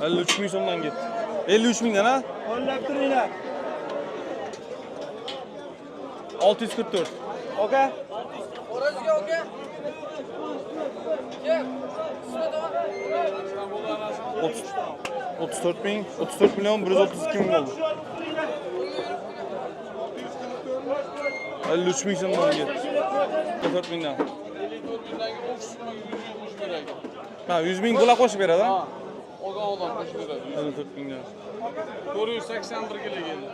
53 ming so'mdan ketdi. 53 mingdan ha? O'nlab turinglar. 644. Aka. Xo'rozga aka. Kim? 34 ming, 34 million 132 ming bo'ldi. 53 ming so'mdan ketdi. 54 mingdan. 54 mingdan 30 ming 100 qo'shib beradi. Ha, 100 ming bular qo'shib beradi, ha? Olgan odam qo'shib beradi. 54 mingdan. 481 kilo keldi.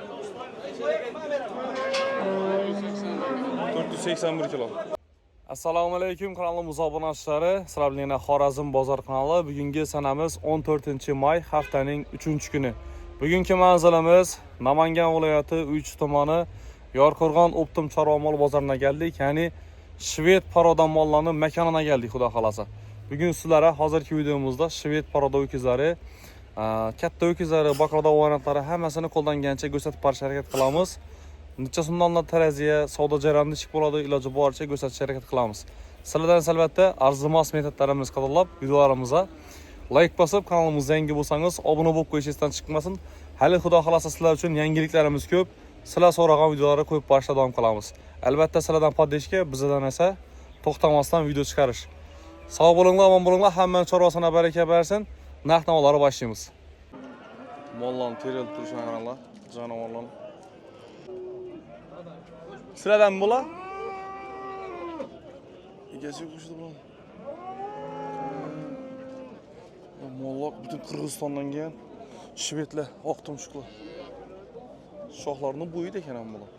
481 kilo. Assalomu alaykum kanalimiz obunachilari. Sizlar bilan yana Xorazm bozor kanali. Bugungi sanamiz 14 may, haftaning 3-kuni. Bugungi manzilimiz Namangan viloyati Uychi tumani Yorqo'rg'on Optim chorva mol bozoriga keldik. Ya'ni shved paroda mollarning makonina keldik, xudo xolasa. Bugun sizlarga hozirgi videomizda shved paroda ho'kizlari, katta ho'kizlari, bakrada variantlari hammasini qo'ldan kelgancha ko'rsatib borishga harakat qilamiz. Necha so'mdan taraziya, savdo jarayoni nechuk bo'ladi, iloji boricha ko'rsatishga harakat qilamiz. Sizlardan esa albatta arzimas mehnatlarimiz qadrlab, videolarimizga like bosib, kanalimizga yangi bo'lsangiz, obuna bo'lib qo'yish esdan chiqmasin. Hali xudo xolasa sizlar uchun yangiliklarimiz ko'p. Sizlar so'ragan videolarni qo'yib borishda davom qilamiz. Albatta sizlardan поддержка, bizdan esa to'xtamasdan video chiqarish. Sog' bo'linglar, omon bo'linglar, hammani chorvasina baraka bersin. Narx navolarni boshlaymiz. Mollarni terilib turishini qaranglar, jonivorlarni. Sizlardan bular? Egasi yo'q o'shida bular. Mollar butun Qirg'izistondan kelgan shvedlar, oq tumshuqlar. Shoxlarini bo'yida ekan ham bular.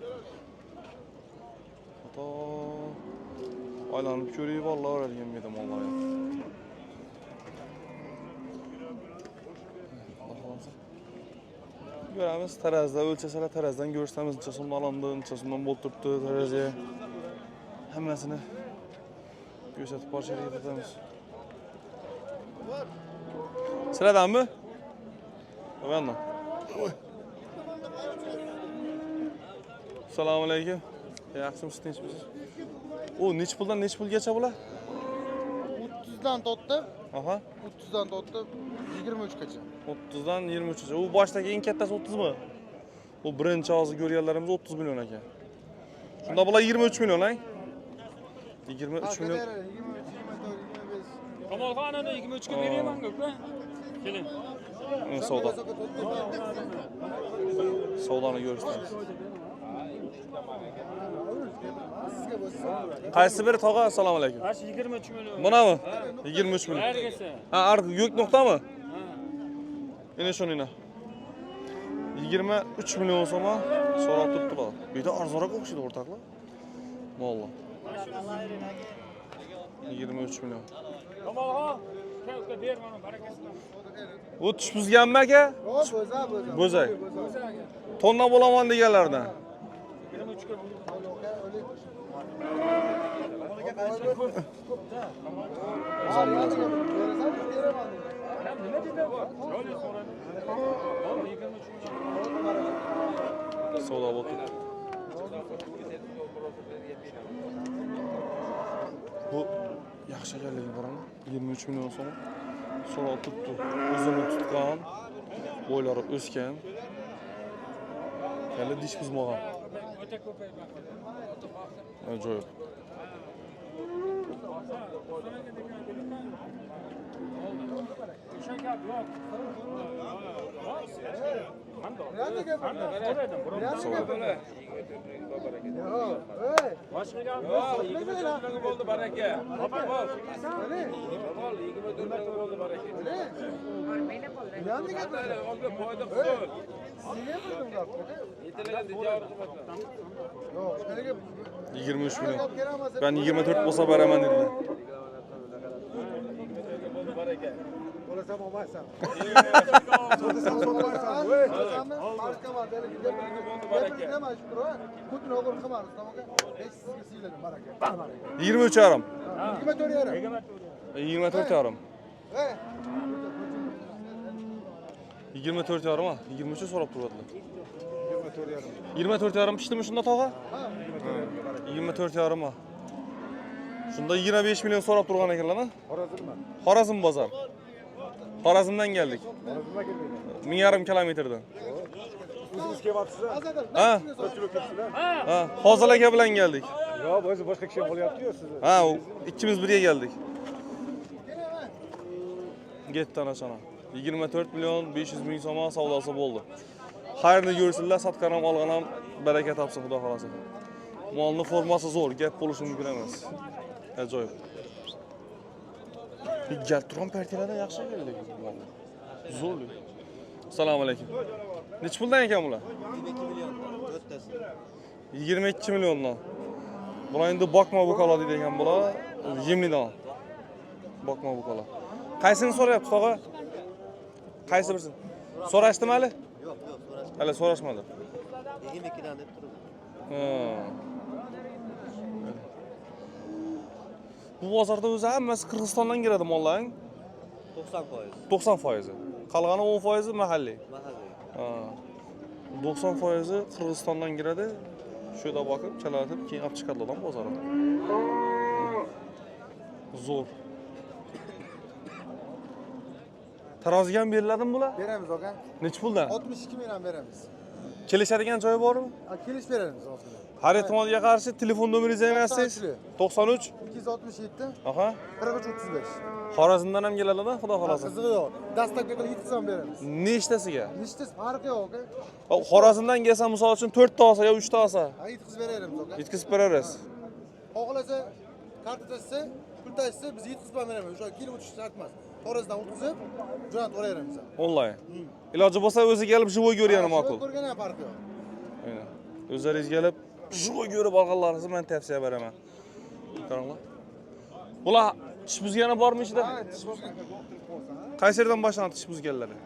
Hatto aylanib ko'rib olaveradigan bu yerda mollar. Xudo xohlasa. Ko'ramiz, tarazida o'lchasalar tarazdan ko'rsatamiz, necha so'mdan olindi, necha so'mdan bo'lib turibdi taraziga. Hammasini ko'rsatib borishga harakat etamiz. Sizlardanmi? Efendim. Assalomu alaykum. Yaxshimisiz, tinchmisiz? U necha puldan necha pulgacha bular? 30 dan tortib, Aha. 30 dan tortib 23 gacha. 30 dan 23 gacha. U boshdagi eng kattasi 30 mi? Bu birinchi hozir ko'rganlarimiz 30 million ekan. Shunda bular 23 million, ay? 23 million. 23, 24, 25. Kamolxon uni 23 ga beraman uka. Keling. Eng savdo. Savdoni ko'rsatamiz. Sizga bo'lsa. Qaysi biri tog'a? Assalomu alaykum. Mana shu 23 million. Bunami? 23 million. Qayergasi? Ha, arq yo'q nuqtami? Endi shuninglar. 23 million so'm so'rab turibdilar. Bu yerda arzonroq o'xshaydi o'rtoqlar. Mollar. 23 million. Kamolxon, kel uka ber mana barakasini. U tush buzganmi aka? Yo'q, bo'za, bo'za. Bo'zak. Tonna bo'laman deganlardan. 23 ga Berasan, beraman. Nima dedi? Yo'q, so'radi. Bo'ldi, 23 million. Savdo bo'lib turibdi. Bu yaxshi ekanligini qarang. 23 million so'm so'rab turibdi. O'zini tutgan, bo'ylari o'sgan. Hali dish buzmagan. O'ta ko'payib. Ajoyib. O'sha gap yo'q. So'radim. Yo'q, ey. Boshqa gap yo'q. Bo'ldi baraka. Bol. 24 ming bo'ldi baraka. Yandı gapirdim. Olga foyda qilsin. Sizga gapirdim gap. Yetilgan tijorat qilmasin. Yo'q, haligi 23 million. gap kerak emas. Ben 24 bo'lsa beraman dedilar. Bo'lasam olmaysan. Sotasam sotmaysan. Sotasanmi? Farq emas. Haligi gapirdim nima shu turib. Xuddi o'g'ir qilma Rustam aka. Hech sizga siyladim baraka. Baraka. 23 yarim. 24 yarim. 24 yarim. Ey. 24 yarim ha. 23 so'rab turadilar. 24 yarim. 24 yarim pishdimi shunda tog'a? 24 yarim ha. Shunda 25 million so'rab turgan ekanlar, ha? Xorazmmi? Xorazm bozor. Xorazmdan keldik. 1500 kilometrdan. O'zingiz kelyapsizlar? Ha. Ha, Hozil aka bilan keldik. Yo'q, o'zi boshqa kishi ham olyapti-yu sizni. Ha, ikkimiz birga keldik. Getdi ana shana. 24 million 500 ming so'm savdosi bo'ldi. Xayrli ko'rsinlar, sotgan ham olgan ham baraka topsin, xudo xolasa. Molning formasi zo'r, gap bo'lishi mumkin emas. Ajoyib. Gap turgan partiyalardan yaxshi keldi. Zo'r. Assalomu alaykum. Necha puldan ekan bular? 22 milliondan, to'rttasi. 22 milliondan. Bular endi boqma buqala deydi ekan bular. Yemlidan. Boqma buqala. Qaysini so'rayapsiz tog'a? Qaysi birisini? So'rashdimi hali? Yo'q, yo'q, so'rashmadi. Hali so'rashmadi. 22dan deb turibdi. Ha. Bu bozorda o'zi hammasi Qirg'izistondan keladi mollarning 90%. 90%. Qolgani 10% mahalliy. Mahalliy. Ha. 90% Qirg'izistondan kiradi. Shu yerda boqib, chalatib, keyin olib chiqadi odam bozorga. Zo'r. Taroziga ham beriladimi bular? Beramiz aka. Necha puldan? 62 ming ham beramiz. Kelishadigan joyi bormi? Ha, kelish beramiz ozgina. Har ehtimolga qarshi telefon nomeringizni ham yozsangiz. 93 267 Aha. 43 35. Xorazmdan ham keladi-da, xudo xolasa. Qizig'i yo'q. Dastlabki qilib yetkazib ham beramiz. Nechtasiga? Nechtasi farqi yo'q aka. Xorazmdan kelsa, misol uchun 4 ta olsa yo 3 ta olsa, Ha, yetkazib beramiz aka. yetkazib beramiz. Xohlasa karta tashsa, pul tashsa biz yetkazib ham beramiz. O'sha kelib o'tish shart emas. Xorazmdan o'tkazib, jo'natib yuboramiz. Onlayn. Iloji bo'lsa o'zi kelib живой ko'rgani ma'qul. Ko'rgani ham farqi yo'q. Aynan. O'zlaringiz kelib живой ko'rib olganlaringizni men tavsiya beraman. Qaranglar. Bular tish buzgani bormi ichida? Ha, tish buzgan. Qaysi yerdan boshlanadi tish buzganlari?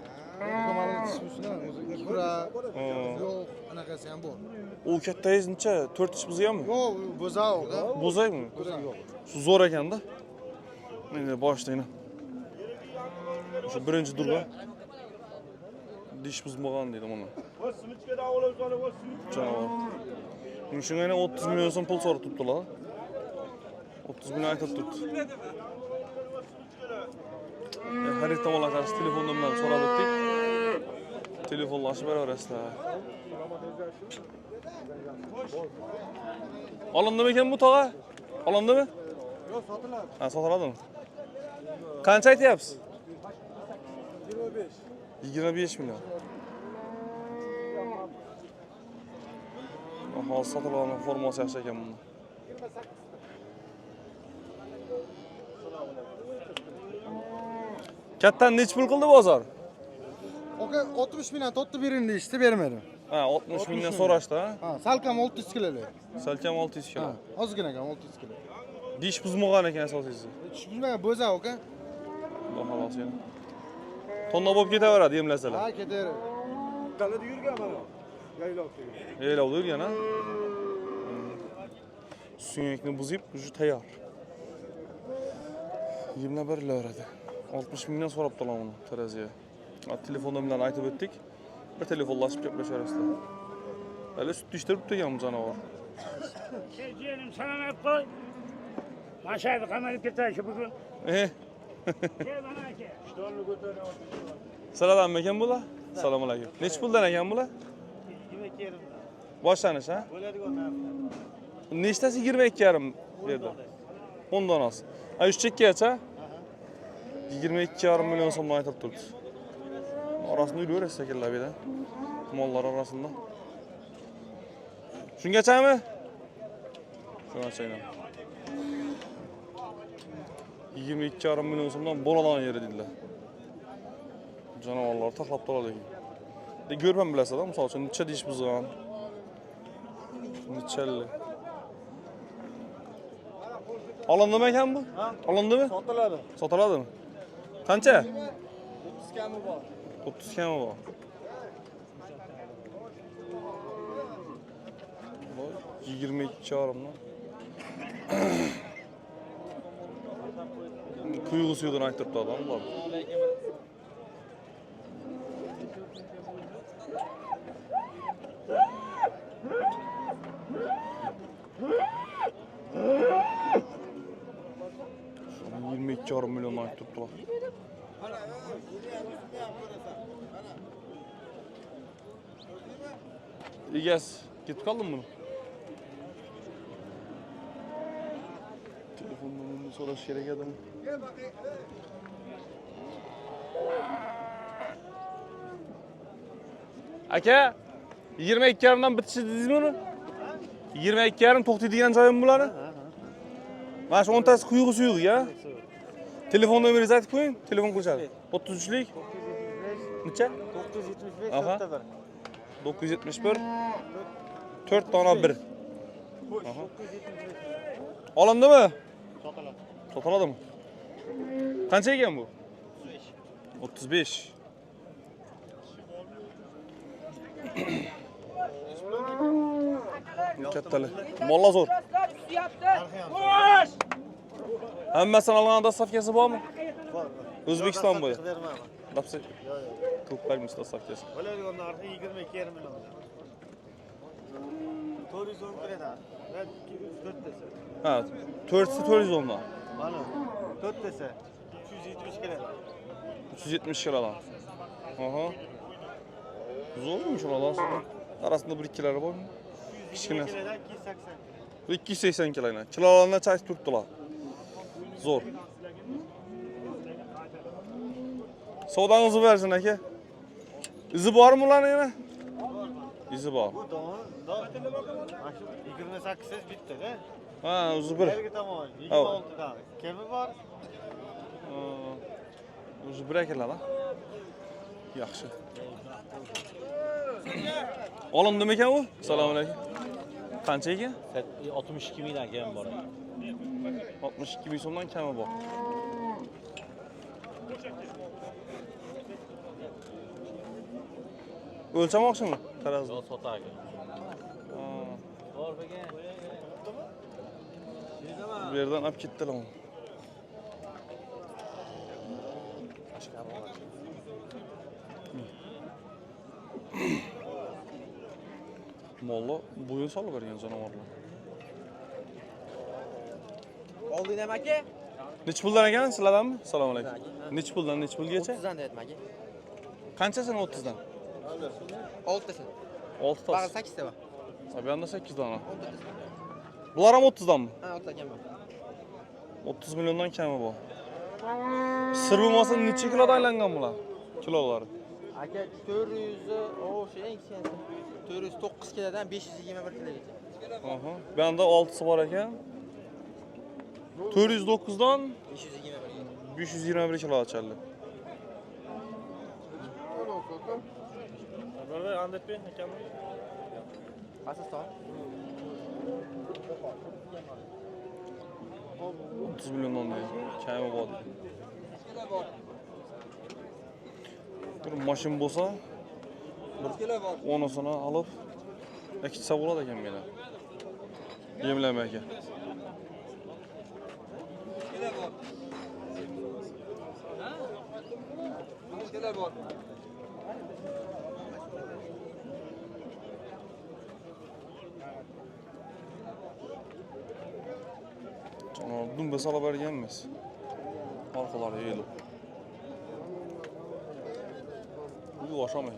Tish buzgan o'zi ikra, yo'q, anaqasi ham bor. U kattangiz necha? 4 tish buzganmi? Yo'q, bo'zaq aka. Bo'zaymi? Yo'q. Shu zo'r ekanda. Endi boshlayman. Shu birinchi durga. Dish buzmagan deydi buni. Janavor. Shunga yana 30 million so'm pul so'rab turibdilar. 30 million aytib turibdi. Har ehtimolga qarshi telefon nomerini so'rab o'tdik. Telefonlashib beraverasizlar. Olindimi ekan bu tog'a? Olindimi? Yo'q, sotiladi. Ha, sotiladimi? Qancha aytyapsiz? 25. 25 million. Hozir sotilgan formasi yaxshi ekan bunda. Kattan necha pul qildi bozor? Aka 60 mingdan totdi berin deyishdi, bermadim. Ha, 60 mingdan so'rashdi, ha? Ha, salkam 600 kilolik. Salkam 600 kilo. Ha, ozgina ekan 600 kilo. Dish buzmagan ekan asosiysi. Tish buzmagan bo'zaq aka. Xudo xolasa. Tonna bo'lib ketaveradi yemlasalar. Ha, ketaveradi. Dalada yurgan mana. Yaylovda. Yaylovda yurgan, ha? Suyakni buzib, уже tayyor. Yemlab berilaveradi. 60 mingdan so'rab turibdilar uni teraziga. Telefon nomerini aytib o'tdik. Bir telefonlashib gaplashaverasizlar. Hali sut ichtirib turgan bu janavor. Jiyenim salomat qo'y. Mashaydi qamalib ketadi shu bugun. Gel bana aka. Sizlardanmi ekan bular? Assalomu alaykum. Necha puldan ekan bular? 22,5. Boshlanish, ha? Bo'ladigan narx. Nechtasi 22,5 berdi? 10 donasi. Ha, 3 chekkacha? 22,5 million so'mdan aytib turibdi. Orasida yuraverasiz sekinlab edi. Mollar orasida. Shungachami? Shungacha. 22,5 million so'mdan bo'ladigan yeri dedilar. Jonivorlar taxlab turadi ekan. De ko'rib ham bilasizlar, misol uchun necha dish buzgan. Nechali. Olindimi ekan bu? Olindimi? Sotiladi. Sotiladimi? Qancha? 30 kami bor. 30 kami bor. Bu 22,5 dan. Kuyuğu suyudan ayttiribdi odam bular. Shuni 22,5 million aytib turibdilar. Egasi ketib qoldimi buni? Telefon nomerini so'rash kerak edi. Aka, 22,5 dan bitishi dedingizmi uni? 22,5 to'xtaydigan joyim bularni? Mana shu 10 tasi quyug'i suyug'i, ya? Telefon nomeringizni aytib qo'ying, telefon qilishadi. 33lik necha? 975 Aha. 4 971 4 dona 1. Aha. Olindimi? Sotiladi. Sotiladimi? Qancha ekan bu? 35. Kattalar. Mollar zo'r. Hammasini olgan dostavkasi bormi? Bor. O'zbekiston bo'yi. Bermayman. Dapsi Yo'q, yo'q. qilib qo'yamiz dostavkasi. Bo'ladigan narxi 22,5 million. 410 kiradan. Va 4 desa. Ha, to'rtisi 410 dan. Mana 4 desa 370 kiradan. 370 kilodan. Aha. Zo'rmi shulardan? Arasida bir ikkilari bormi? Kichkina. Kiradan 280 kira. 280 kilodan. Kilolardan chakib turibdilar. Zo'r. Savdangizni bersin aka. Izi bormi ularning yana? Izi bor. Bu don, don. Mana shu 28 bitta-da. Ha, o'zi bir. Bergi tomon 26 dan. Kemi bor. O'zi bir ekanlar, ha? Yaxshi. Olindimi ekan u? Assalomu alaykum. Qancha ekan? 62 mingdan kam bor. 62 ming so'mdan kami bor. O'lchamoqchimi tarozni? Yo'q, sotadi. Bor bugun. Bu yerdan olib ketdilar uni. Mollo bo'yin solib bergan jonivorlar. Olding aka? Nechi puldan ekan sizlardanmi? Assalomu alaykum. Nechi puldan nechi pulgacha? 30dan deyapman aka. Qanchasini 30 dan? 6tasi. 6 Bag'i tasi. 8 ta bor. Ha, bu yoqda 8 dona. Bular ham 30 danmi? Ha, 30 ekan bor. 30 milliondan kami bor. Sir bo'lmasa necha kilodan aylangan bular? Kilolari. Aka 400 o'sha eng kichkinasi. 409 kilodan 521 kilogacha. Aha. Bu yoqda 6si bor ekan. 409 dan 521. 521 kilo achaldi. Asas 30 milliondan deydi. Kami bor deydi. Bir mashin bo'lsa, bir 10sini olib ekitsa bo'ladi ekan meni. Yemlama aka. Jonivor dumba solib bergan emas. Orqalari yeyilib. Yuvosh ekan.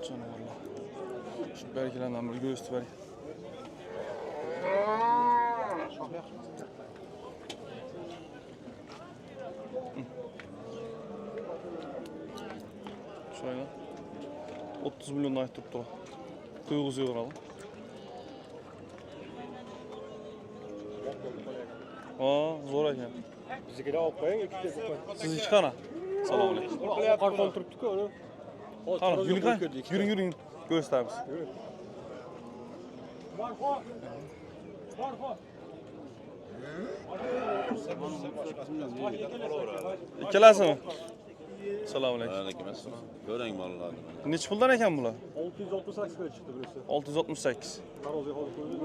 Jonivorlar. Shu berkilardan bir go'sht ber. Şöyle 30 milyon aytib turibdi. Quyug'isi yo'q. Ha, zo'r ekan. Biznikidan olib qo'ying, ikkita qo'ying. Sizniki qana? Assalomu alaykum. Qarqon turibdi-ku uni. Qani, yuring qani. Yuring, yuring. Ko'rsatamiz. Ikkalasimi? Assalomu alaykum. Alaykum assalom. Ko'ring mollarni. Nechi puldan ekan bular? 668 ga chiqdi birisi. 668. Taroziga hozir qo'ydi.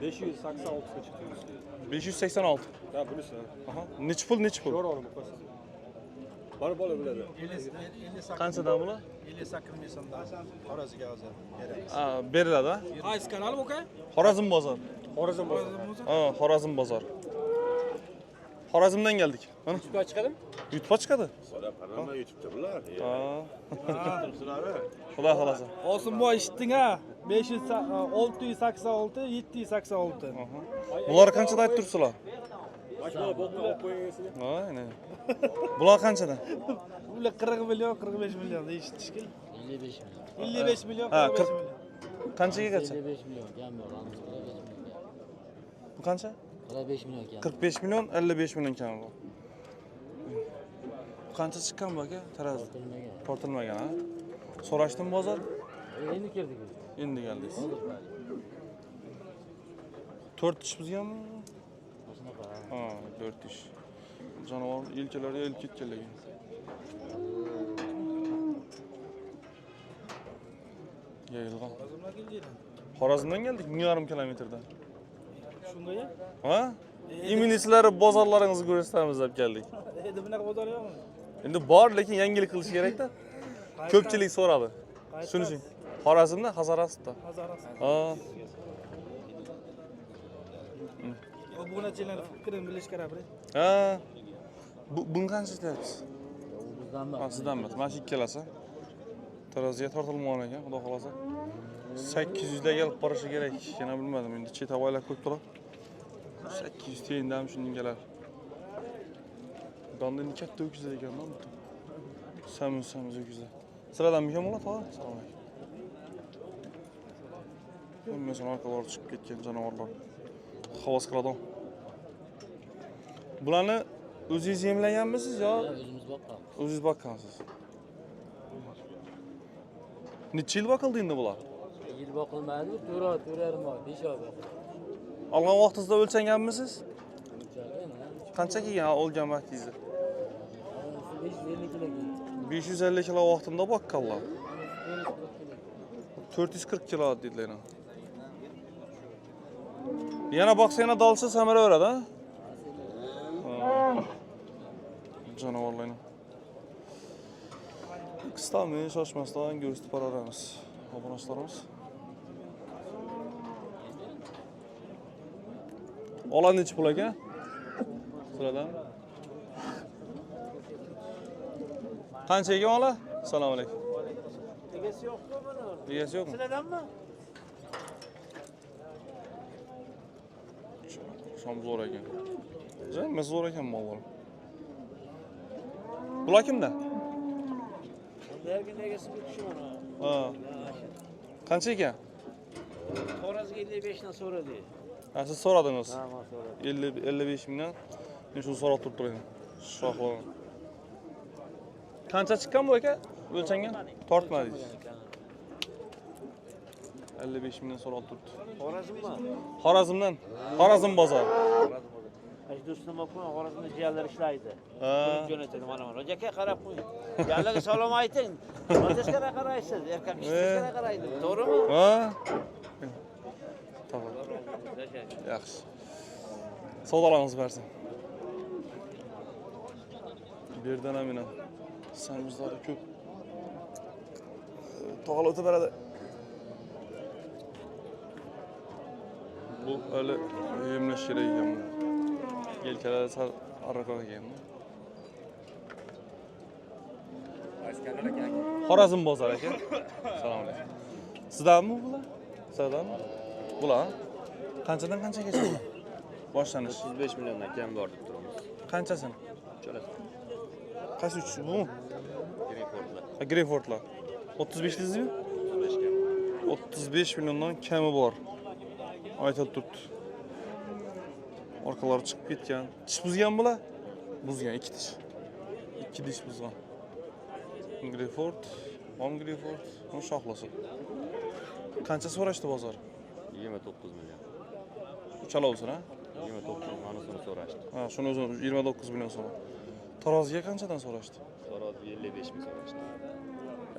586 ga chiqdi birisi. 586. Ha, bunisi. Aha. Nechi pul, nechi pul? Ko'ra olib qo'ysin. Bor bola biladi. Qanchadan bular? 58 ming so'mdan Xorazmga hozir beramiz. Ha, beriladi, ha? Qaysi kanal bu aka? Xorazm bozor. Xorazm bozori. Ha, Xorazm bozor. Xorazmdan keldik. Mana. YouTube'ga chiqadimi? YouTube'ga chiqadi. Qarama YouTube'da bular. Ha. Xudo xolasa. Osimboy eshitding ha? 500 686 786. Bular qanchada aytib turibsizlar? Ha, ne? Bular qanchadan? Ular 40 million, 45 million eshitishki. 55 million. 55 million, Ha, 45 40 million. Qanchaga qancha? 55 million kam bor. 45 million. Bu qancha? 45 million kam. 45 million, 55 million kam bor. Bu qancha chiqqan bu aka? Tarozi. Tortilmagan. Tortilmagan, ha? So'rashdim bozor. Endi kirdik biz. Endi keldingiz. 4 tish buzganmi? Shunaqa. Ha, 4 tish. Jonivor yelkalari elib ketgan lekin. Yayilgan. Xorazmdan keldik, 1,5 kilometrdan. Shunga ya? Ha? Именно sizlar bozorlaringizni ko'rsatamiz deb keldik. Endi bunaqa bozor yo'qmi? Endi bor, lekin yangilik qilish kerak-da. Ko'pchilik so'radi. Shuning uchun. Xorazmda, Hazorasida. Hazorasp. Ha. Obunachilar fikrini bilish kerak bir. Ha. Buni qancha aytyapsiz? Bizdan Ha, sizdan emas. Mana shu ikkalasi. Taroziga tortilmagan ekan, xudo xolasa. 800 da kelib borishi kerak. Yana bilmadim, endi chet avaylab qo'yib turib. 800 teyindami shundan kelar. Danda endi katta ho'kizlar ekan bu. Semiz semiz ho'kizlar. Sizlardanmikan bular, tog'a? Assalomu alaykum. Hammasi orqalari chiqib ketgan jonivorlar. Havas qiladi. Bularni o'zingiz yemlaganmisiz yo O'zimiz boqqanmiz. o'zingiz boqqansiz? Necha yil boqildi endi bular? Yil boqilmadi, 4 oy, 4,5 oy, 5 oy boqildi. Olgan vaqtingizda o'lchanganmisiz? O'lchangan, ha. Qancha kelgan olgan vaqtingizda? 550 kilo keldi. 550 kilo vaqtimda boqqanlar. 440 kilo. 440 kilo dedilar yana. Yana boqsa yana dolsa samiraveradi, ha? Ha. Jonivorlarni. Qisqami, shoshmasdan ko'rsatib boraveramiz. Obunachilarimiz. Ola nechi pul aka? Sizlardan? Qancha ekan ola? Assalomu alaykum. Egasi yo'q-ku buni. Egasi yo'qmi? Sizlardanmi? Shom zo'r ekan. Hammasi zo'r ekan mollar. Bular kimda? Bergin egasi bu kishi mana. Ha. Qancha ekan? Xorazmga 55 dan so'radi. Ha, siz so'radingiz. Ha, men so'radim. 50 55 mingdan. Men shuni so'rab turib turing. Shoxli. Qancha chiqqan bu aka? O'lchangan? Tortmadingiz. 55 mingdan so'rab turibdi. Xorazmmi? Xorazmdan. Xorazm bozori. Ash do'stim qo'ying, Xorazmda jiyanlar ishlaydi. Ha. Jo'natadi mana mana. Aka qarab qo'ying. Jiyanlarga salom ayting. Teskari qaraysiz, erkak kishi teskari qaraydi. To'g'rimi? Ha. Tamam. Yaxshi. Savdolaringiz bersin. Bu yerdan ham yana samizlari ko'p. Tog'lar o'tib beradi. Bu hali emlash kerak ekan bu. Yelkalari sal ariqroq ekan. Xorazm bozori aka. Assalomu alaykum. Sizdanmi bular? Sizlardanmi? Bular? Qanchadan qanchagacha bular? Boshlanish. 35 milliondan kam bor deb turamiz. Qanchasini? Uchalasi. Qaysi uch? Bu? Greyfordlar. Ha, Greyfordlar. 35 dedingizmi? 35 kam. 35 milliondan kami bor. Aytilib turibdi. Orqalari chiqib ketgan. Tish buzgan bular? Buzgan, ikki tish. Ikki tish buzgan. Greyford, Om Greyford, uni shoxlasi. Qancha so'rashdi bozor? 29 million. Uchalovsin, ha? 29 manasini so'rashdi. Ha, shuni o'zi 29 million so'm. Taroziga qanchadan so'rashdi? So'radi 55 ming so'rashdi.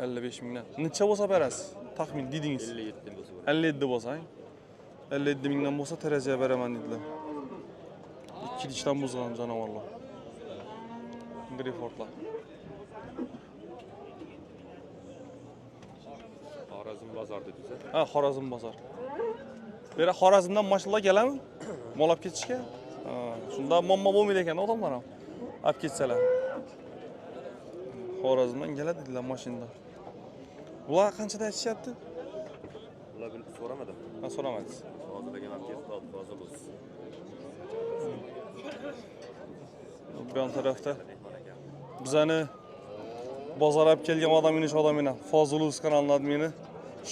55 mingdan. Necha bo'lsa berasiz? Taxmin dedingiz. 57 bo'lsa bo'ladi. 57 bo'lsa, 57 mingdan bo'lsa terazaga beraman dedilar. Ikki dishdan buzgan jonivorlar. Greyfordlar. Xorazm bozor dedingiz. Ha, Xorazm bozor. Bu yerga Xorazmdan mashinalar keladimi? Mol olib ketishga? Shunda muammo bo'lmaydi ekan odamlar ham. Olib ketsalar. Xorazmdan keladi dedilar mashinada. Bular qanchada aytishyapti? Ular bilib so'ramadim. Ha, so'ramadingiz. Hozir ham olib ketdi, hozir bo'lsin. Bu yon tarafda bizani bozor olib kelgan odam meni, shu odam meni Fozil Uz kanalini admini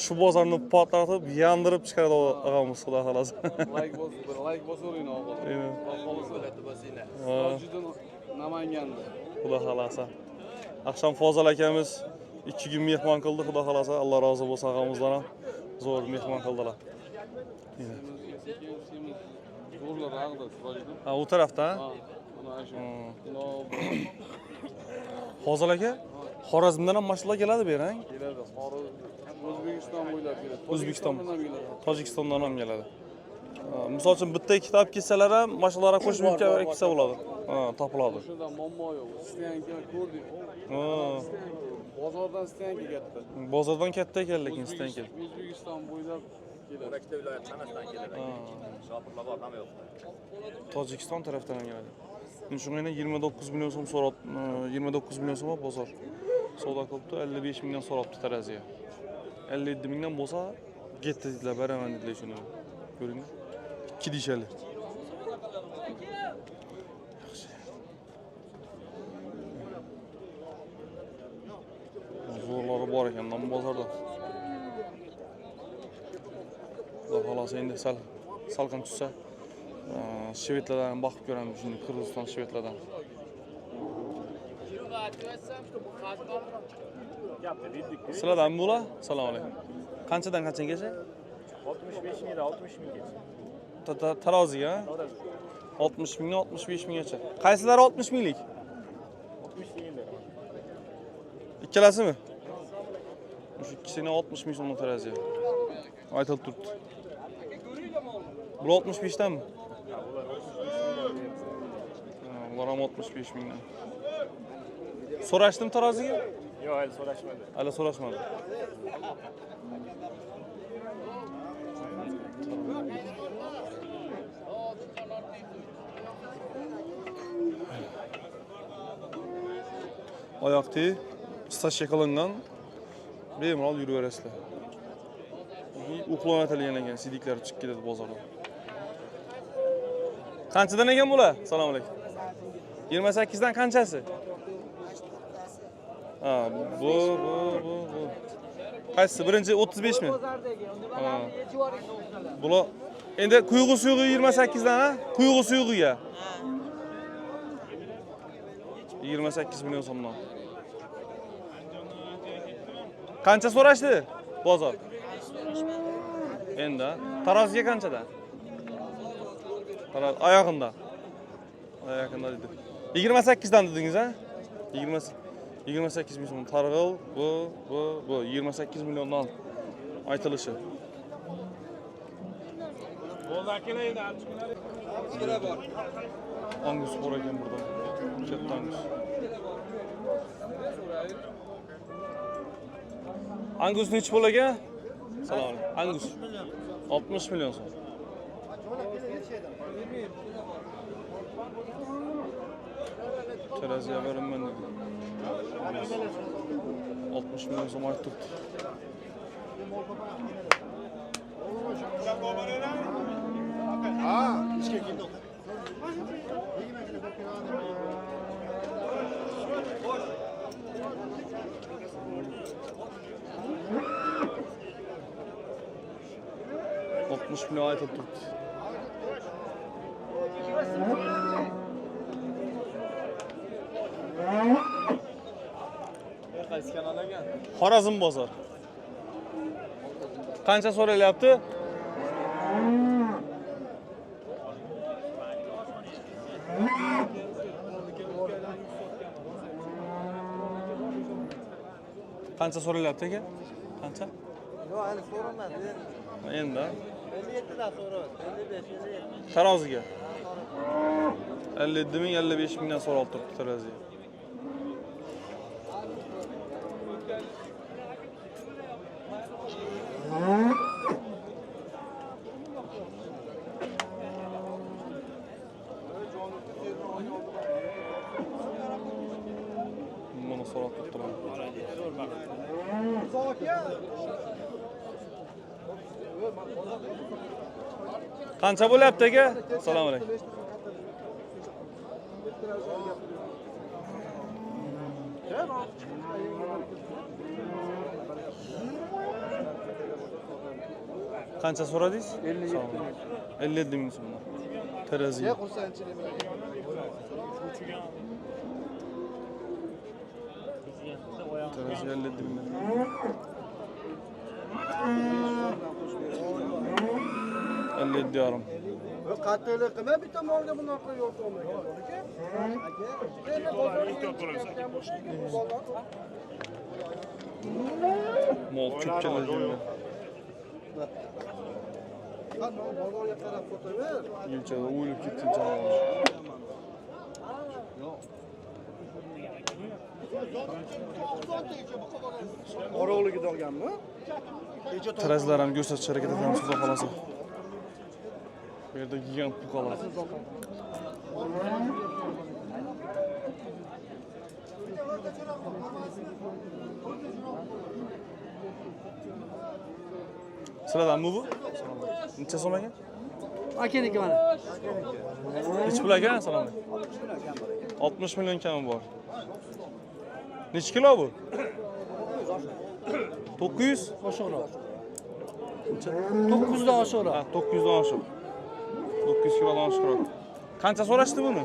shu bozorni portlatib, yondirib chiqaradi og'amiz, xudo xolasa. Like bosib, like bosavering og'a. Aynen. Sirojiddin Namanganda. Xudo xolasa. Akşam Fozil akamiz 2 gün mehmon qildi, xudo xolasa. Alloh rozi bo'lsin og'amizdan ham. Zo'r mehmon qildilar. Sekin semiz zo'rlar ag'da Sirojiddin. Ha, u tarafda. Ha, mana shu. Fozil aka, Xorazmdan ham mashinalar keladi bu yerga. Keladi. Xorazm, O'zbekiston bo'ylab keladi. O'zbekiston. Tojikistondan ham keladi. Tojikistondan ham keladi. Misol uchun bitta ikkita olib kelsalar ham mashinalarga qo'shib kelsa bo'ladi. Ha, topiladi. Shunda muammo yo'q. Stoyanka ko'rdik. Ha, Bozordan stoyanka katta. Bozordan katta ekan lekin stoyanka. O'zbekiston bo'ylab keladi. Ikkita viloyat hammasidan keladi. Shopirlar bor, hamma yo'q. Tojikiston tarafdan ham keladi. Endi shunga yana 29 million so'm so'rab, 29 million so'm bozor savdo qilibdi, 55 mingdan so'rabdi taraziga. 57 mingdan bo'lsa, ketdi dedilar, beraman dedilar shuni. Ko'ring. 2 deyishadi. Yaxshi. Zo'rlari bor ekan nam bozorda. Xudo xolasa endi sal salqin tushsa, shvedlardan boqib ko'ramiz shuni, Qirg'iziston shvedlardan. Sizlardan bular? Assalomu alaykum. Qanchadan qanchagacha? 65 mingdan 60 minggacha. Taroziga, ha? 60 mingdan 65 minggacha. Qaysilari 60 minglik? 60 ming beraman. Ikkalasimi? Shu ikkisini 60 ming so'mdan taraziga. Aytilib turibdi. Bular 65 danmi? Ular ham 65 mingdan. So'rashdim taroziga? Yo'q, hali so'rashmadi. Hali so'rashmadi. Oyoq teg, stashiya qilingan. Bemalol yuraverasizlar. Uxlamatilgan ekan, sidiklari chiqib ketadi bozorda. Qanchadan ekan bular? Assalomu alaykum. 28 dan qanchasi? Ha, bu. Qaysisi? Birinchi 35 mi? Ha. Bular endi quyg'u suyug'i 28 dan, ha? Quyg'u suyug'iga. 28 million so'mdan. Qancha so'rashdi bozor? Endi taroziga qanchadan? Tarozi oyog'inda. Oyog'inda dedi. 28 dan dedingiz, ha? 28 ming so'm targ'il, bu 28 milliondan aytilishi. Angus bor ekan burada. Katta Angus. Angus nechi pul aka? Assalomu alaykum. Angus 60 million so'm. Teraziga beraman dedi. 60 million so'm aytib turibdi. Ha, ishga keldi. 60 milyon aytib turibdi. Qaysi kanal ekan? Xorazm bozor. Qancha so'ralyapti? Qancha so'ralyapti aka? Qancha? Yo'q, hali so'ramadi. Endi 57 dan so'rayapti. 55, 57. taroziga. 57 ming, 55 mingdan so'ralib turibdi taroziga. So'rab turibdilar. Qancha bo'lyapti aka? Assalomu alaykum. Qancha so'radingiz? 57 ming so'mdan. Terazi. Terazi 57 ming. 57,5. Qattiqlik qilma, bitta molga bundan qilib yo'l to'lmagan. Mol ko'p keladi. Yilchada o'lib ketdi jonivor. O'roqligida olganmi? Tarazlar ham ko'rsatish harakat etamiz, xudo xolasa. Bu yerda gigant buqalar. Sizlardanmi bu? Necha so'm ekan? Akaniki mana. Necha pul ekan? Assalomu alaykum. 60 million kami bor. Necha kilo bu? 900 oshiqroq. 900 dan oshiqroq. Ha, 900 dan oshiq. 900 kilodan oshiqroq. Qancha so'rashdi buni?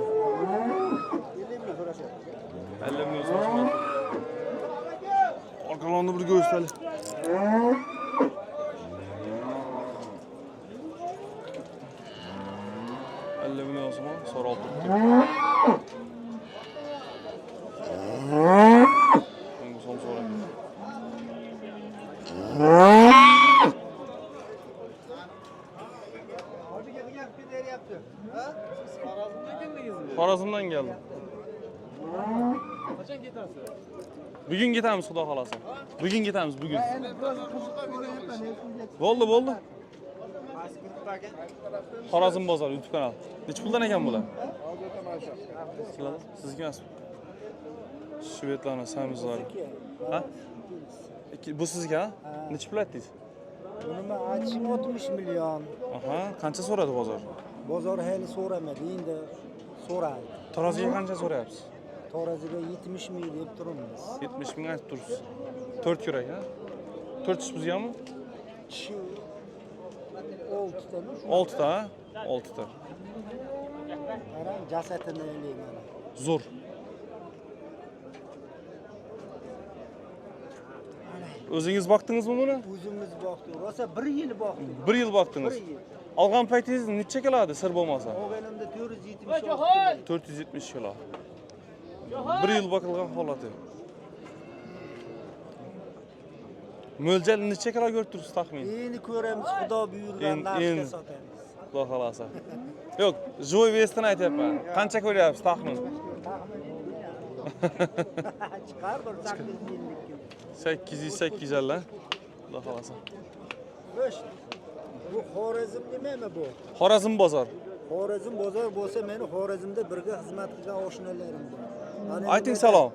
50 million so'rashdi. Orqalarini bir ko'rsataylik. 50 million so'm so'rab turibdi. Bunga so'm so'raydi. Xorazmdan geldim. Qachon ketasiz? Bugun ketamiz, xudo xolasa. Bugun ketamiz, bugun. Bo'ldi, bo'ldi. Xorazm bozori YouTube kanali. Necha puldan ekan bular? Sizlar? Sizniki emasmi? Shvedlarning samizlari. Ha? Bu sizniki, ha? Necha pul aytdingiz? Buni men aytishim 60 million. Aha, qancha so'radi bozor? Bozor hali so'ramadi, endi so'radi. Taroziga qancha so'rayapsiz? Taroziga 70 ming deb turibmiz. 70 ming aytib turibsiz. 4 kurak, ha? 4 tish buzganmi? Tishi 6 tami? 6 ta, ha? 6 ta. Qarang, jasadini o'ylayman. Zo'r. O'zingiz boqdingizmi buni? O'zimiz boqdik. Rosa 1 yil boqdik. 1 yil boqdingiz. 1 yil. Olgan paytingiz necha kilo edi, sir bo'lmasa? Olganimda 476 kilo. 470 kilo. 1 yil boqilgan holati. Mo'ljal necha kilo ko'rib turibsiz taxmin? Endi ko'ramiz, Xudo buyurgan narxga sotamiz. Xudo xolasa. Yo'q, живой вес dan aytyapman. Qancha ko'ryapsiz taxmin? Chiqar bir 850 kilo. 800 850. Xudo xolasa. Xo'sh. Bu Xorazm nimami bu? Xorazm bozor. Xorazm bozor bo'lsa, meni Xorazmda birga xizmat qilgan oshnalarim bor. Ayting salom.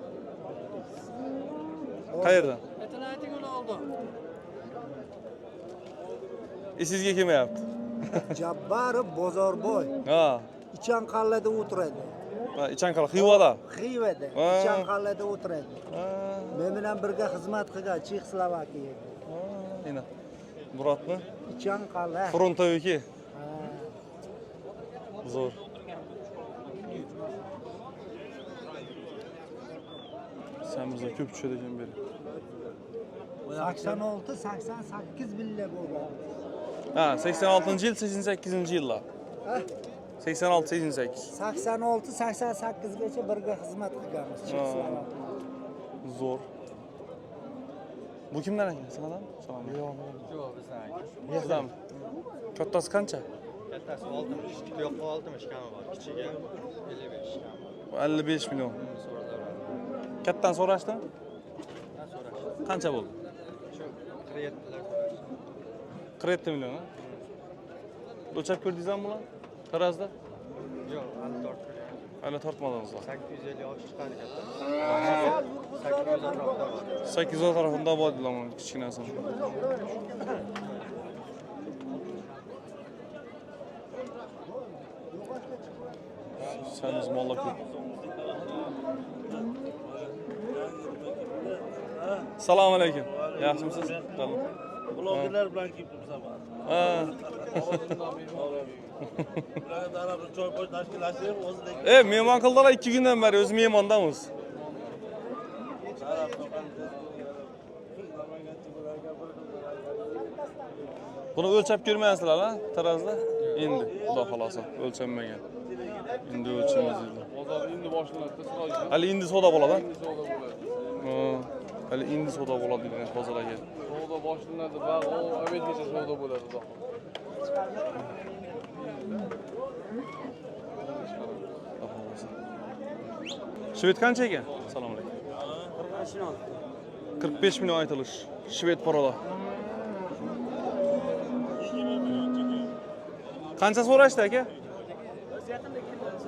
Qayerdan? Ayting uni oldim. Esingizga kelmayapti. Jabbarov Bozorboy. Ha. Ichanqal'ada o'tiradi. Ha, Ichanqal'a, Xivada. Xivada, Ichanqal'ada o'tiradi. Men bilan birga xizmat qilgan Chexoslovakiyada. Ina. Muratmi? Ichanqal'a. Frontoviki. Zo'r. Samizlar ko'p tushadi ekan bu yerga. 86 88 billa bo'lgan. Ha, 86-yil, 88-yillar. 86 88. 86 88 gacha birga xizmat qilganmiz Chexoslovakiyada. Zo'r. Bu kimdan ekan? Sizlardanmi? Salom. Yo'q, yo'q, bizdan aka. Sizdanmi? Kattasi qancha? Kattasi 60, tuyoqqa 60 kami bor, kichigi 55 kami bor. 55 million. Kattadan so'rashdimi? Ha, so'rashdi. Qancha bo'ldi? Shu 47 lar so'rashdi. 47 million, ha? O'lchab ko'rdingizmi bular? Tarazda? Yo'q, hali tortib ko'rganim. Hali tortmadingizlar. 850 osh chiqadi kattasi. 8 atrofida bor dedilar mana kichkinasini. Semiz mollar ko'p. Assalomu alaykum. Yaxshimisiz? Blogerlar bilan kelib turibsan. Ha. Mehmon qildilar 2 kundan beri, o'zi mehmondamiz. Buni o'lchab ko'rmaysizlar, ha, tarazda? Endi, xudo xolasa, o'lchanmagan. Endi o'lchaymiz dedi. Bozor endi boshlanadi, Sirojjon. Hali endi savdo bo'ladi, Endi savdo bo'ladi. ha? Hali endi savdo bo'ladi dedi Hozir aka. Savdo boshlanadi, bag' o obedgacha savdo bo'ladi, xudo xohlasa. Xudo xolasa. Shved qancha ekan? Assalomu alaykum. 45 million aytilish. Shved parola. Qancha so'rashdi aka?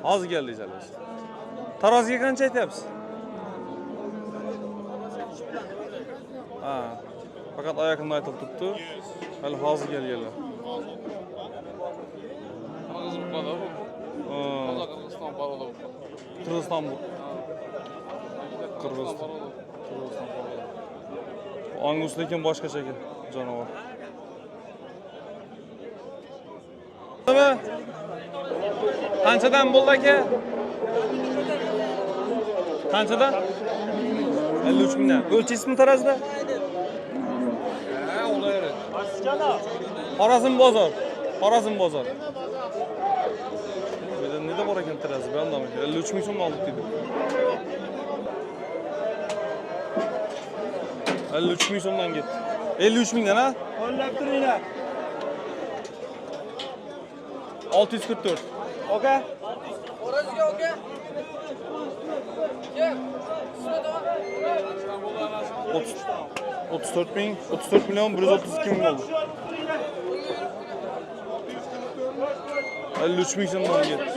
Hozir keldingiz hali. Taroziga qancha aytyapsiz? Ha, faqat oyoqini aytilib turibdi. Hali hozir kelganlar. Qirg'iz buqada bu. Toza Qirg'iziston parola bu. Qirg'iziston bu. Qirg'iziston. Qirg'iziston parola. Angus lekin boshqacha ekan, jonivor. Nima? Qanchadan bo'ldi aka? Qanchadan? 53 mingdan. O'lchaysizmi tarazida? Ha, ular. Xorazm bozor. Xorazm bozor. Bu yerda neda bor ekan tarazi? Bu yondami? 53 ming so'm oldik dedi. 53 ming so'mdan ketdi. 53 mingdan ha? Qo'llab turinglar. 644. Aka. 34 ming, 34 million 132 ming bo'ldi. 53 ming so'mdan ketdi.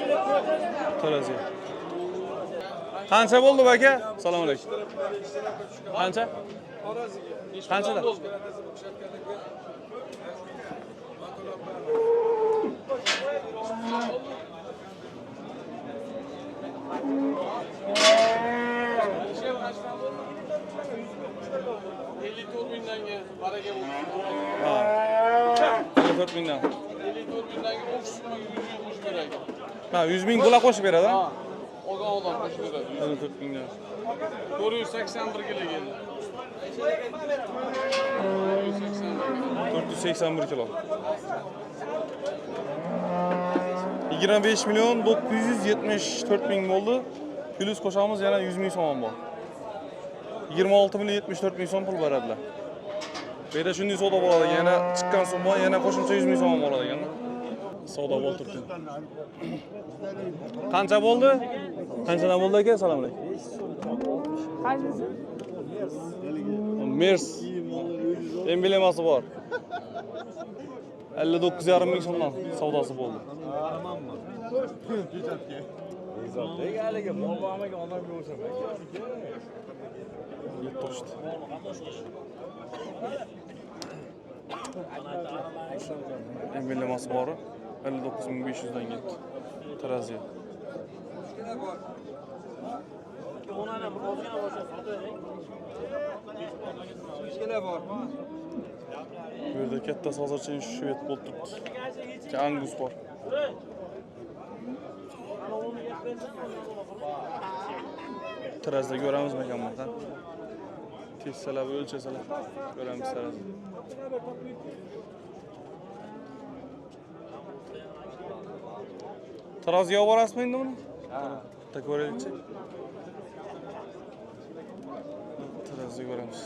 Taroziga. Qancha bo'ldi bu aka? Assalomu alaykum. Qancha? Qanchadan? Ellik mingdanga baraka bo'lsin. Ha. 54 mingdan. 54 mingdanga 30 ming 100 ming qo'shib beradi. Ha, 100 ming bular qo'shib beradi, ha? Ha. Olgan odam qo'shib beradi. 54 mingdan. 481 kilo keldi. 481 kilo. 481 kilo. 25 million 974 ming bo'ldi. Plyus qo'shamiz yana 100 ming so'm bor. 26 million 74 ming so'm pul beradilar. Bu yerda shunday savdo bo'ladi, yana chiqqan summa yana qo'shimcha 100 ming so'm bo'ladi ekanda. Savdo bo'lib turibdi. Qancha bo'ldi? Qanchadan bo'ldi aka? Assalomu alaykum. Qanchasi? Mers. Emblemasi bor. 59,5 ming so'mdan savdosi bo'ldi. Yetti. Emblemasi bor. 59.500 dan ketdi. Taraziga. Bu yerda kattasi hozircha shved bo'lib turibdi. Angus bor. Tarazda ko'ramizmi ekan buni? Tezsalar, o'lchasalar ko'ramiz tarazda. Taroziga olib borasizmi endi buni? Ha. Bitta ko'raylikchi. Taroziga ko'ramiz.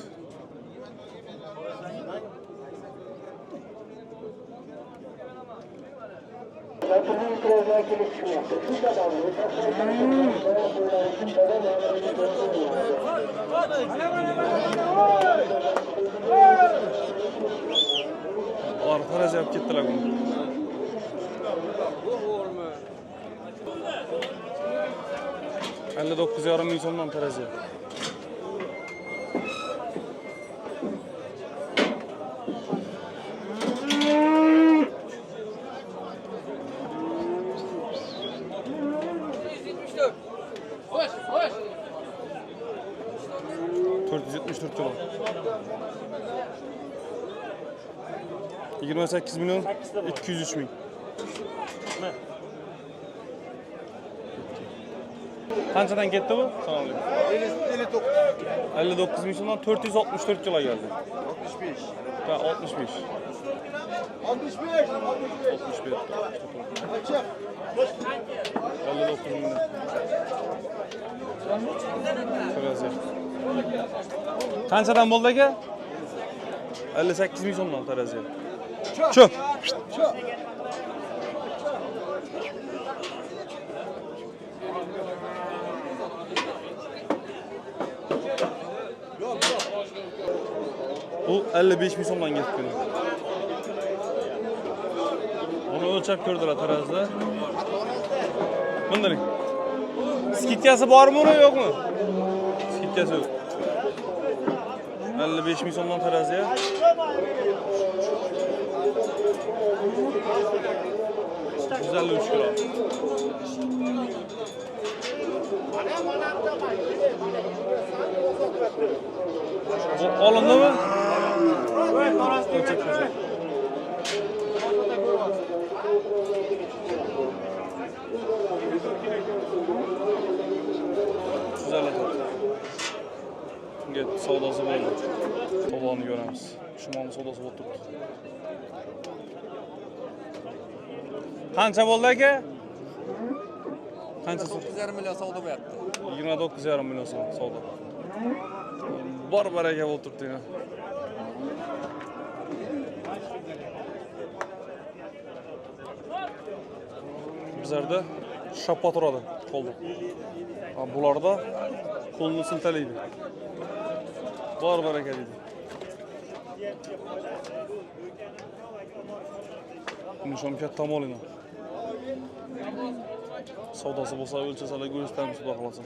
Ular taroziga olib ketdilar buni. 59,5 ming so'mdan tarazi. 474 kilo. 28 milyon 203 ming. Qanchadan ketdi bu? Assalomu alaykum. 59. 59 ming so'mdan 464 kilo geldi. 65. Ha, 65. 65. 65. Açık. 59 mingdan. Terazi. Qanchadan bo'ldi aka? 58 ming so'mdan terazi. Cho'p. Cho'p. Bu 55 ming so'mdan ketdi. Buni o'lchab ko'rdilar tarazida. Bundaning. Skidkasi bormi uni yo'qmi? Skidkasi yo'q. 55 ming so'mdan taraziga. 153 kilo. Bu olindimi? O'lchab ko'rsak. Bunga savdosi bo'ldi. Savdoni ko'ramiz. Shu molni savdosi bo'lib turibdi. Qancha bo'ldi aka? Qancha? 9,5 million savdo bo'lyapti. 29,5 million so'm savdo. Bor baraka bo'lib turibdi. Bizlarda shappa turadi qo'lda. Bularda qo'lni siltalaydi. Bor baraka deydi. Buni ham katta mol edi. Savdosi bo'lsa o'lchasalar ko'rsatamiz, xudo xolasa.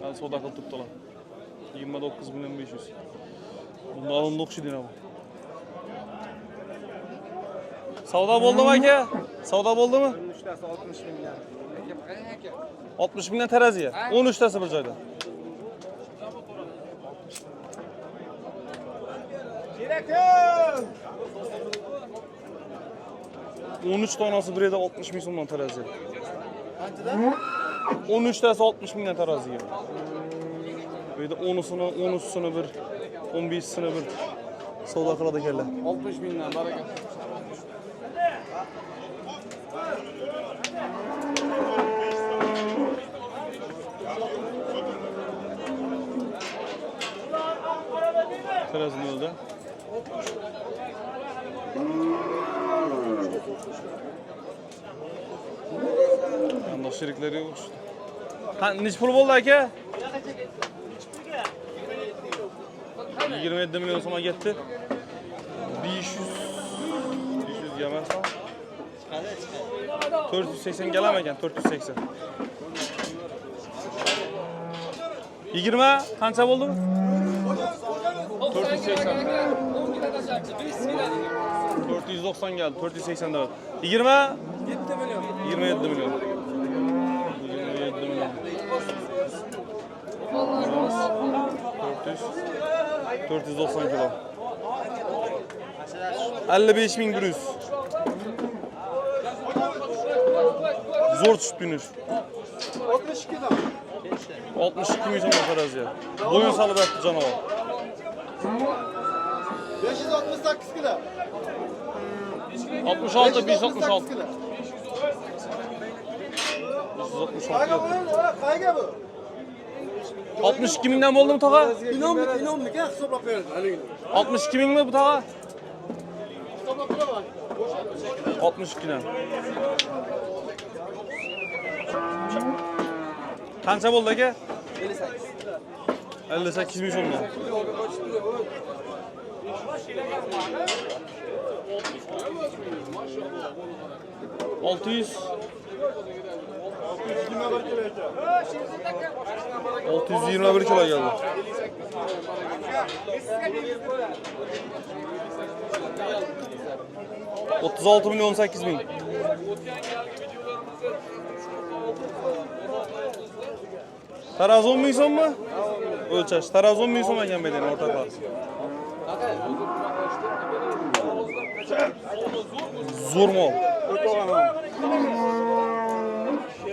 Hali savdo qilib turibdilar. 29 million 500. Bunda olindi o'xshaydi bu. Savdo bo'ldimi aka? Savdo bo'ldimi? 13tasi 60 mingdan. 60 mingdan taraziga. 13 tasi bir joyda. Kerak. 13 tanasi bir yerda 60 ming so'mdan taraziga. Qanchadan? 13 tasi 60 mingdan taraziga. Bu yerda 10-sini, 13-sini bir, 15-sini bir savdo qiladi ekanlar. 60 mingdan baraka. Tarazini o'ldi. Endi sheriklari yo'q. Necha pul bo'ldi aka? 27 million so'mga ketdi. 500 ga emas. 480 galam ekan, 480. 20 qancha bo'ldi? 480. 490 geldi, 484. 20 7 million. 27 milyon. 27 milyon. 400 490 kilo. 55.100. Zo'r tushib yunish. 62 dan. 62 ming so'm taraziga. Bo'yin solib yotdi jonivor. 568 kilo. 66 566. kilo. 566. Qayga bu? Qayga bu? 62 mingdan bo'ldimi tog'a? Inomlik, inomlik ha hisoblab beradi haligi. 62 mingmi bu tog'a? Hisoblab beraman. 62 dan. Qancha bo'ldi aka? 58. 58 ming so'mdan. 600 621 kilo geldi. 36 milyon 8 ming. Tarozi 10 ming so'mmi? O'lchash. Tarozi 10 ming so'm ekan bu yerda o'rtoqlar. Zo'r mol.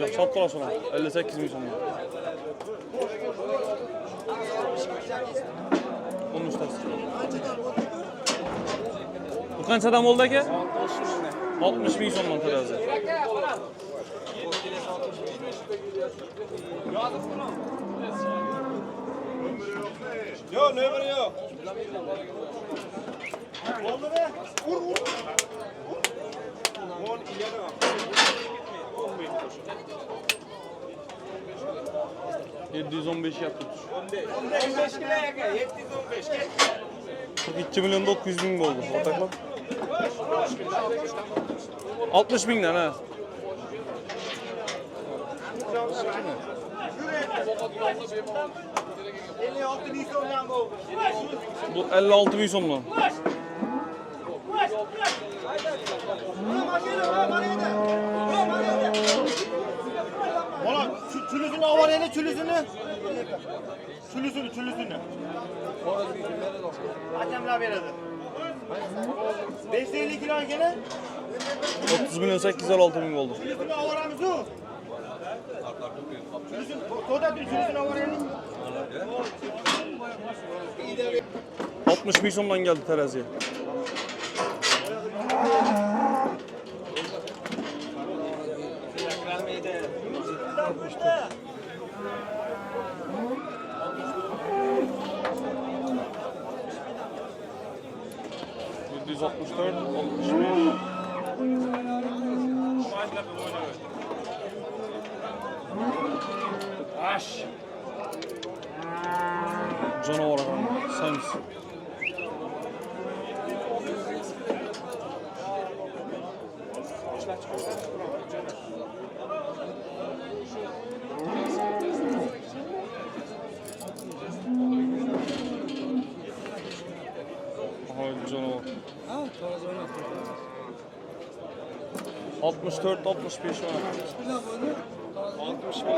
Yo'q, sotib olasiz uni. 58 ming so'mga. 13tasi. Bu qanchadan bo'ldi aka? 60 ming so'mdan tarozi. Yo'q, nomeri yo'q. Bo'ldimi? Ur, ur. Ur. 715 yaptı. 15 kilo aka, 715. 42 milyon 900 ming bo'ldi o'rtoqlar. 60 mingdan ha. Bu 56 ming so'mdan. Bola, chulisini olib chulisini. Chulisini, chulisini. Akamlar beradi. 550 kilo kelin. 30 milyon 856 ming bo'ldi. Chulisini olamiz-u. Chulisini, to'da chulisini olib 60 ming so'mdan geldi teraziye. ...764, 65... Aş! Canavar adam, semiz. Aha canavar. 64, 65 var. 60 bin.